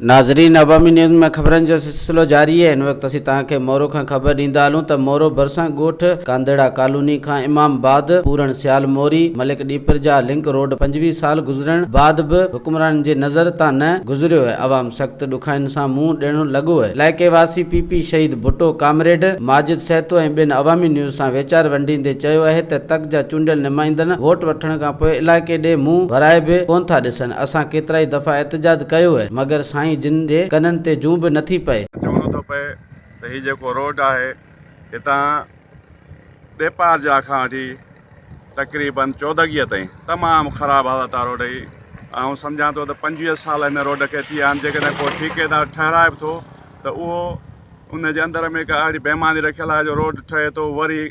ناظرين عوامي نيوز ۾ خبرن جو سلسلو جاري آهي هن وقت اسين توهان کي مورو کان خبر ڏيندا هلون ته مورو ڀرسان ڳوٺ ڪانڌڙا ڪالوني کان امام باد پورڻ سيال موري ملڪ ڏيپرجا لنڪ روڊ 25 سال گذرڻ بعد به حڪمرانن جي نظر تان نه گذريو آهي عوام سخت ڏکائين سان منهن ڏيڻ لڳو آهي علائقي واسي پي پي شهيد ڀٽو ڪامريڊ ماجد سهتو ۽ ٻين عوامي نيوز سان ويچار ونڊيندي چيو آهي ته تڪ جا چونڊيل نمائندن ووٽ وٺڻ کان پوء علائقي ڏي منهن ورائي به ڪونه ٿا ڏسن، اسان ڪيترائي دفعا احتجاج ڪيو اهي مگر سائين جن جي ڪنن تي جون به نٿي پئي. چوڻو ٿو پئي ته هي جيڪو روڊ آهي هتان ڏيپارجا کان وٺي تقريبن چودڳيء تائين تمام خراب حالت آهي روڊ جي آئون سمجهان ٿو ته 25 سال هن روڊ کي ٿي ويا آهن جيڪڏهن ڪو ٺيڪيدار ٺهرائي به ٿو ته اهو ان جي اندر ۾ هڪ اهڙي بيماني رکيل آهي جو روڊ ٺهي ٿو وري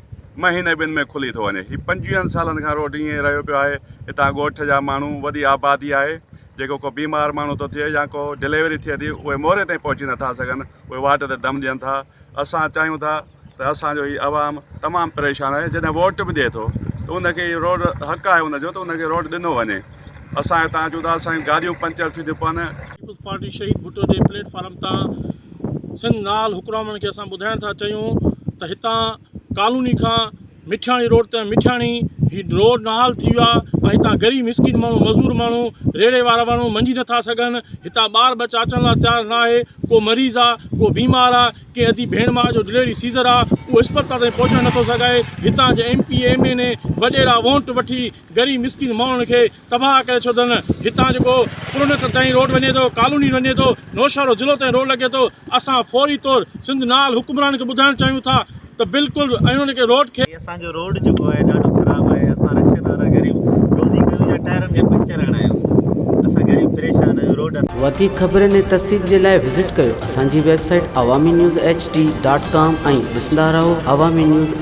مهيني ٻن ۾ کلي ٿو وڃي. هي پنجويهن سالن کان روڊ ائين ئي رهيو پيو آهي. هتان ڳوٺ جا ماڻهو وڏي آبادي آهي جيڪو ڪو بيمار ماڻهو ٿو ٿئي يا ڪو ڊليوري ٿئي ٿي اهي موري تائين پهچي نٿا سگهن اهي واٽ تي دم ڏين ٿا. اسان چاهيون ٿا ته اسان جو هي عوام تمام پريشان آهي جڏهن ووٽ به ڏئي ٿو ته ان کي روڊ حق آهي ان جو ته ان کي روڊ ڏنو وڃي. اسان هتان اچون ٿا اسان جون گاڏيون پنچر ٿي ٿيون پون. پيپلز پارٽي شهيد ڀٽو جي پليٽ فارم تان سنڌ نال حڪرامن کي اسان ٻڌائڻ ٿا چاهيون ته هتان ڪالوني کان مٺياڻي روڊ تائين مٺياڻي هي روڊ ناحال ٿي ويو آهي ۽ هتان غريب مسڪين ماڻهو مزور ماڻهو ريڙهي وارا ماڻهو منجهي نٿا سگهن هتان ٻار ٻچا اچڻ لاء تيار نه آهي ڪو مريض آهي ڪو بيمار آهي ڪنهن ادي ڀيڻ ماء جو ڊليوري سيزر آهي اهو اسپتال تائين پهچڻ نٿو سگهي هتان جي ايم پي اي ايم اين اي وڏيرا وونٽ وٺي غريب مسڪين ماڻهن کي تباهه ڪري ڇڏيو اٿن، هتان جيڪو پرونڪ تائين روڊ وڃي ٿو، ڪالوني وڃي ٿو، نوشهرو ضلعو تائين روڊ لڳي ٿو، اسان فوري طور سنڌ نال حڪمرانن کي ٻڌائڻ چاهيون ٿا ته بلڪل ۽ انهن کي روڊ کي. هي اسان جو روڊ جيڪو آهي ڏاڍو خراب آهي اسان رڪشن وارا غريب روزي ڪيون يا ٽائرن کي پنچر هڻايون اسان غريب پريشان آهيون روڊ اسان. وڌيڪ خبرن ۽ تفصيل جي لاء وزٽ ڪيو اسان جي website Awami news H D dot com ۽ ڏسندا رهو عوامي نيوز.